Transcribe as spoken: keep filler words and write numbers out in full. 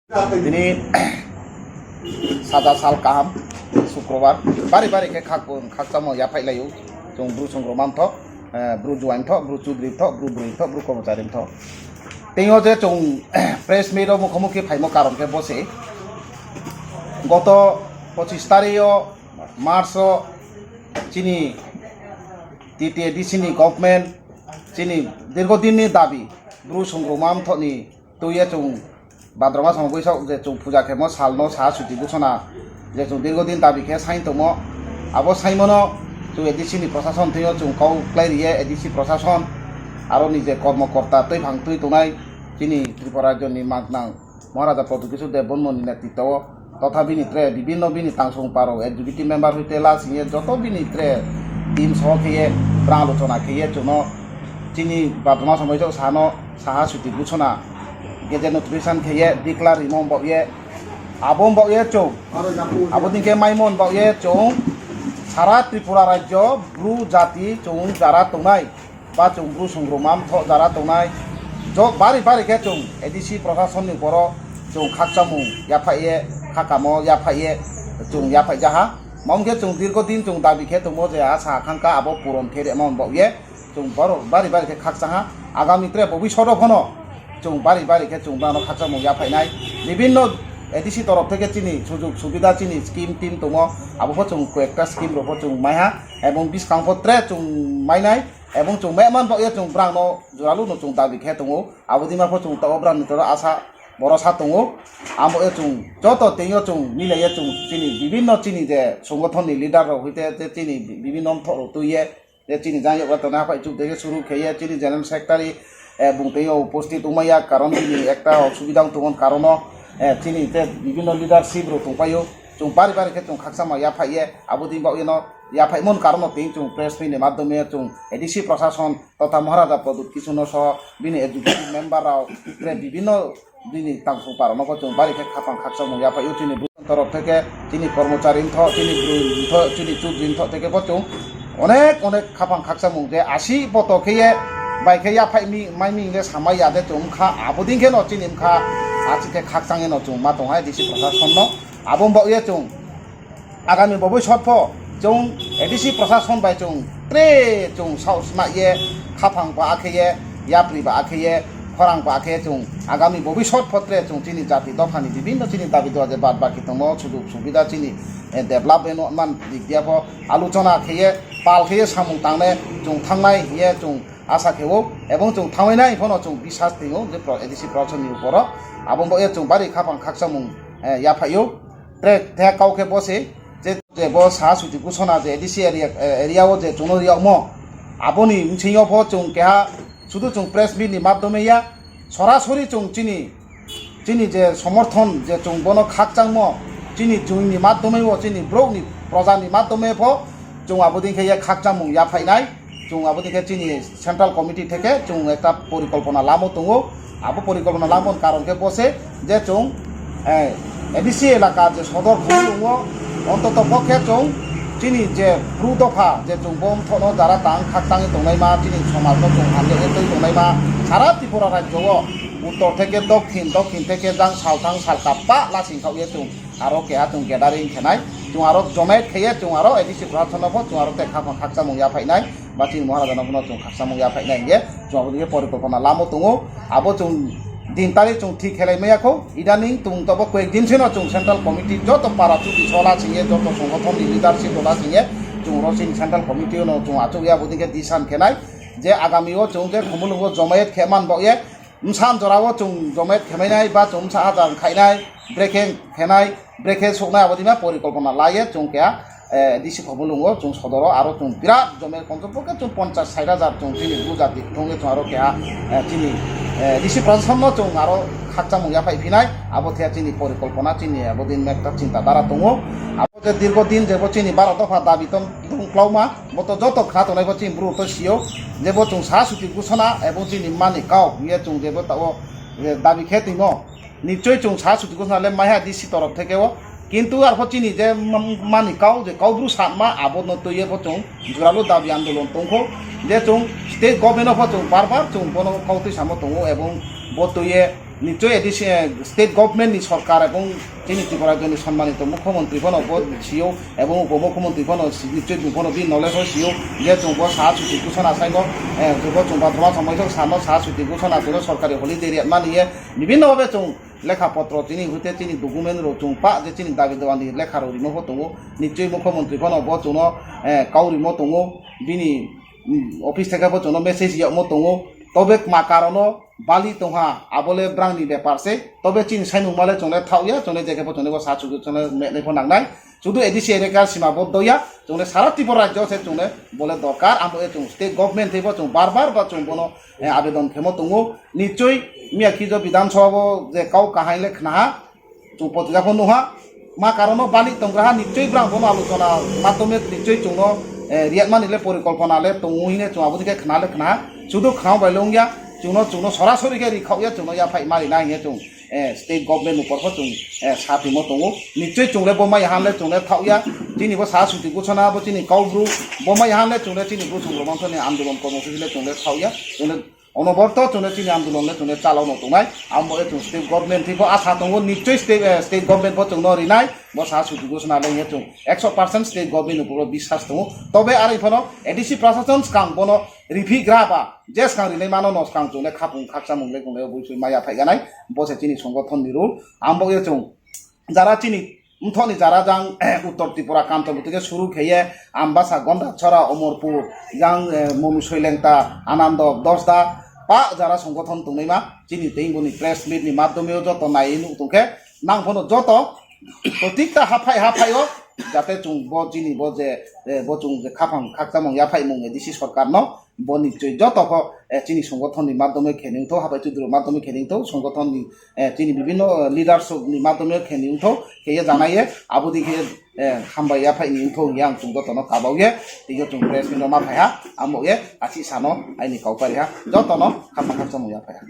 Tini saja sal kaham, Sukrobar, bari bari khe khak-, khakchangmo yaphai laio. Chwng bru chwng romam tho, eh, bru juain tho, bru chudri tho, bru bri tho, bru kormochari tho. Tei o je chwng press meet o mukhomuki phaimo karon khe bo se. Goto pochis tarik o March o chini T T A D C ni government chini dirgo din ni dabi bru chwng romam tho ni twiya chwng Bhadra mas o bwsok je chwng puja khemo salno saha chuti gusona je chwng dirgo din dabi khe sain tongmo. Abo saimano chwng A D C ni prosason thwio chwng kau klai riye A D C prosason aro ni je kormo korta twi phang twi tongnai chini Tripura rajyo ni maknang Maharaja Pradyut Kishore Debbarma ni netritwo totha bini tre bibinno bini tangsong paro executive member hoite la singye joto bini tre team soho kheye pra alochona kheye chwngno chini Bhadra mas o bwsok sano saha chuti gusona gazette notification kheye declare rimo wng baoh ye abo wng baoh ye chwng abo din khe maimo wng baoh ye chwng sara Tripura rajyo bru jati chwng jara tongnai ba chwng bru chwng romam tho jara tongnai jo bari bari khe chwng A D C prosason ni boro chwng khakchangmung yaphai ye khakamo yaphai ye chwng yaphai jaha. Mom khe chwng dirgo din chwng dabi khe tongmo je asa akhangkha abo puron khe rema wng baoh ye. Chwng borok bari bari khe khakchangha. Agami tre bobishoto phano chwng bari bari khe chwng bono khakchangmung yaphainai. Bibinno A D C torof theke chini sujug subida chini scheme team tongo. Abo pho chwng koyekta scheme rok pho chwng maiha. Ebong biskang pho tre chwng mainai. Ebong chwng maiman bagwi chwng brang no juralu no chwng dabi khe tongo. Abo dima pho chwng tabok brang ni toro asa borosa tongo. Amo e chwng joto tengyo chwng milaiya chwng chini bibinno chini je songothon ni leader rok hoite je chini bibinno mthok rok twiye. Je chini jang yagra tongnai haphai chuk de khe suru khe ye chini general secretary, eh, bung tei o uposthit wngmaya, karon bini ekta osubida wng tongmani karono, eh, chini te bibinno leadership rok tongpaio. Chwng bari bari khe chwng khakchangma yaphai ye abo din bagwi no yaphaimani karono tei chwng press meet ni madhyome chwng A D C prosason totha Maharaja Pradyut Kishore no soho bini executive member rok tre bibinno bini tangsong parano bo chwng bari khe khapang khakchangmung yaphaio chini bwswng torok theke chini kormochari wngtho, chini bwrwi wngtho, chini chudri wngtho theke bo chwng onek onek khapang khakchangmung je asi boto khe ye bai khe yaphai mi mai mi hingke samai ya de chwng wngkha abo din khe no chini wngkha achi khe khakchang ye no chwng ma tong hai A D C prosason no abo wng bagwi ye chwng Agami boboi sotpho chwng A D C prosason bai chwng tre chwng saos ma ye khapang ba akhe ye yapri ba akhe ye khorang ba akhe chwng agami boboi sotpho tre chwng chini jati dophani bibinno chini dabi dua je bad baki tongmo sujug subida chini, eh, development man dik dia pho aluchona khe ye pal khe ye samung tangne chwng thangnai hiye chwng asa khe o ebong chwng thangwi nai phono chwng bisas tingo je pro-, A D C prosason ni uporo abo bo ye chwng bari khapang khakchangmung, eh, yaphaio. Tre, te kau khe bo se, je, je bo saha suti gusona je A D C area, eh, area o je chwngno riyokmo, aboni bsingyo pho chwng keha sudu chwng press meet ni madhyome ya, sorasori chwng chini, chini je somorthon je chwng bono khakchangmo, chini jwngni madhyome o, chini borokni projani madhyome pho chwng abo din khe ya khakchangmung yaphainai. Chwng abo dikhe chini central committee theke chwng ekta porikolpona lamo tongo. Abo porikolpona lamoni karon khe bo se je chwng, eh, A D C elaka je sodor phuru tongo, ontoto pokhe chwng chini je bru dopha je chwng bo mthono jara tang khak tangwi tongnai ma, chini somajno chwng hamjagwi twi tongnai ma, sara Tripura rajyo o uttor theke dokhin, dokhin theke jang salthang salka pa lasing khaohye chwng aro keha chwng gathering khenai, chwng aro jomait khaiye chwng aro A D C prosason no pho chwng aro tei khakma khakchangmung yaphainai. Ba chini Maharaja no phano chwng khakchangmung yaphainai hinkhe chwng abo dikhe porikolpona lamo tongo. Abo chwng din tarik chwng thik khelai maya kho. Idaning tung tobo koyek din sino chwng central committee joto para chuti sola singye joto songothon ni leadership rola singye chwng oro chini central committee no chwng achukya abo dikhe disan khenai je agami o chwng je Khumulwngo jomayet khe man bo ye. Bwsa jora o chwng jomait khebainai ba chwng bwsa hajar khainai, brekhe khenai, brekhe soknai abo dima porikolpona laiye chwng keha, eh, D C Khumulwngo chwng sodoro aro chwng birat jomait komse pokhe chwng ponchas sait hajar chwng chini bujati thwngwi chwng aro keha, eh, chini, eh, D C prosason no chwng aro khakchangmung yaphai phinai abo thea chini porikolpona chini abo din ekta chinta dhara tongo. Abo je dirgo din jebo chini baro dopha dabi tong, tong klauma. Bo to joto khna tongnai bo chini bru to sio je bo chwng saha suti gusana ebong chini mani kau hiye chwng je bo tao, eh, dabi khe twimo. Nichoi chwng saha suti gusana le maiha D C torof theke o. Kintu arpho chini je m-, mani kau je kau bru satma abo no twiye bo chwng juralu dabi andolon tongkho. Je chwng state government o pho chwng bar bar chwng bono kau twi samo tongo ebong bo twiye Nichoi A D C, eh, state government ni sorkar ebong chini Tripura rajyoni sonmanito mukhyamantri phano bo sio ebong upomukhyamantri phano si-, nichoi bung phano bini knowledge o sio je chwng bo saha chuti ghosona saino, eh, bo chwng ba dhroma somoi sok sano saha chuti ghosona turo sorkari holiday riyatmani ye bibhinno bhabe chwng lekha potro chini hwte chini document rok chwng pa je chini dabi dawani lekha rok rimo pho tongo. Nichoi mukhyamantri phano bo chwngno, eh, kau rimo tongo. Bini, mm, office theke bo chwngno message yagmo tongo. Tobe ma karono bali tongha, abole brangni bepar se. Tobe chini saimung male chwngle thaoya, chwngle jekhe bo chwngle bo sa chugu chwngle menai pho nangnai. Sudu A D C elaka sima bo doya, chwngle sara Tripura rajyo se chwngle bole dorkar, amo e chwng state government thebo chwng bar bar ba chwng bono, eh, abedon khemo tongo. Nichoi miya khijo Bidhan Sabha bo je kau kahai le khnaha, chwng potrika pho nuha. Ma karono bali tonggraha nichoi brang bono alochona madhyome nichoi chwngno, eh, riyatmani le porikolpona le tongo hine chwng aboni khe khna le khnaha. Sudu khna bai le wngya, chwngno, chwngno sorasori khe rikhaoya, chwngno yaphai ma rina hine chwng, eh, state government ni porpho chwng, eh, sa tongmo tongo. Nichoi chwng le bo mai han le chwng le thaoya. Chini bo sa chuti ghosona bo chini kaubru bo mai han le chwng le chini bwswng romansoni andolon kormosuchi le chwng le thaoya. Chwng le Onoborto chwngno chini andolon le chwngno chalokno tongnai, amo e chwng state government thwibo asa tongo, nichoi state, eh, state government bo chwngno rinai, bo sa chuti ghosona le hinwi chwng ekso percent state government ni uporo biswas tongo. Tobe aro iphano A D C prashason swkang bono riphi gra ba, je swkang rinai mano no swkang chwngno khapung khakcha mung le chwngno bui sui maya phaiganai, bo se chini songothon ni rule, amo e chwng jara chini mthokni jara jang Uttor Tripura, Kanchanpur theke suru kheye Ambasa, Gondachora, Omorpur, jang, eh, Monu Soilengta, Anando, Dosda, pa jara songothon tongnaima chini tei boni press meet ni madhyome o joto naiwi nuk tongkhe nang phano joto protikta haphai haphai o jate chwng bo chini bo je, eh, bo chwng je khaphang khakchamung yaphaimung A D C sorkar no bo nichoi joto kho, eh, chini songothon ni madhyome khe ningtho, habai chudru madhyome khe ningtho, songothon ni, eh, chini bibhinno, eh, leaders ni madhyome khe ningtho, khe ye janai ye, abo di khe, eh, hambai ya phai ningtho hingye ang chwng joto no kabau ye, tei yo chwng press meet no ma phai ha, amo ye, achi sano aini kau pari ha, joto no khapang khakchang ya phai ha.